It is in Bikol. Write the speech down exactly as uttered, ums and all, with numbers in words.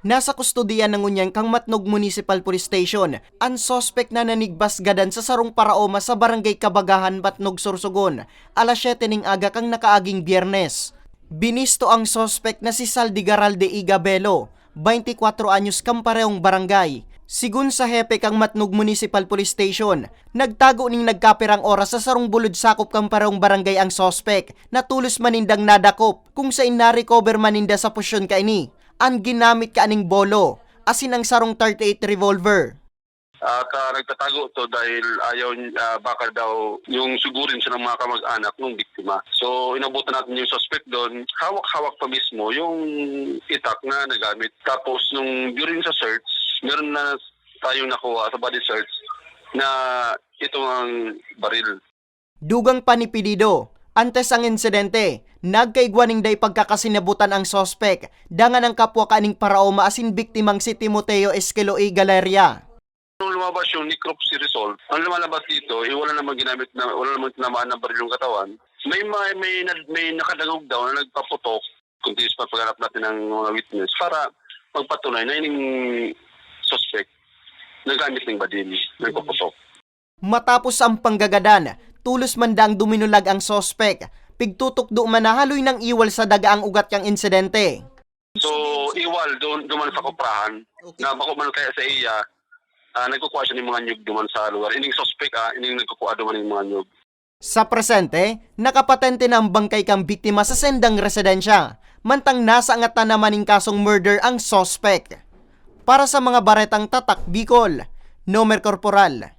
Nasa kustodiya na ngunyan kan Matnog Municipal Police Station an suspek na nanigbas gadan sa sarong paraoma sa Barangay Kabagahan, Matnog, Sorsogon, alas siyete ning aga kan nakaaging Biyernes. Binisto ang suspek na si Saldigaral de Igabelo, twenty-four anyos, kan parehong barangay. Sigon sa hepe kan Matnog Municipal Police Station, nagtago ning nagkapirang oras sa sarong bulod sakop kan parehong barangay ang suspek, na tolos man nindang nadakop, kung saen na-recover man ninda sa posyon kaini an ginamit kaining bolo, asin ang sarong thirty-eight revolver. At ah, nagtatago to dahil ayaw, ah, baka daw yung sugurin siya ng mga kamag-anak ng biktima. So, inabutan natin yung suspect doon. Hawak-hawak pa mismo yung itak na nagamit. Tapos, nung during sa search, meron na tayong nakuha sa body search na ito ang baril. Dugang pa ni Pedido, antes ang insidente, nagkaigwa ning dai pagkakasinabutan ang suspek, dangan ang kapwa kaning paraoma asin biktimang si Timoteo Esquilo y Galeria. Nung lumabas yung necropsy result, ang lumalabas dito, eh, wala namang ginamit na, wala namang tinamaan ng baril yung katawan. May, may, may, na- may nakadangog daw na nagpaputok. Continuous pa paghanap natin ng mga witness para magpatunay na ining suspect nagamit ng badil, nagpaputok. Matapos ang panggagadan, tolos man daang duminulag ang suspek. Pigtutukdo man na haloy nang iwal sa daga ang ugat kan insidente. So, iwal doon, duman sa koprahan, na bako man kaya sa iya, ah, nagkukuha siya ng mga nyug duman sa lugar. Ining suspect, ah, ining nagkukuha duman ng mga nyug. Sa presente, nakapatente na ang bangkay kan biktima sa sendang residensya, mantang nasa angatan naman ning kasong murder ang suspek. Para sa mga baretang Tatak Bicol, Nomer Corporal.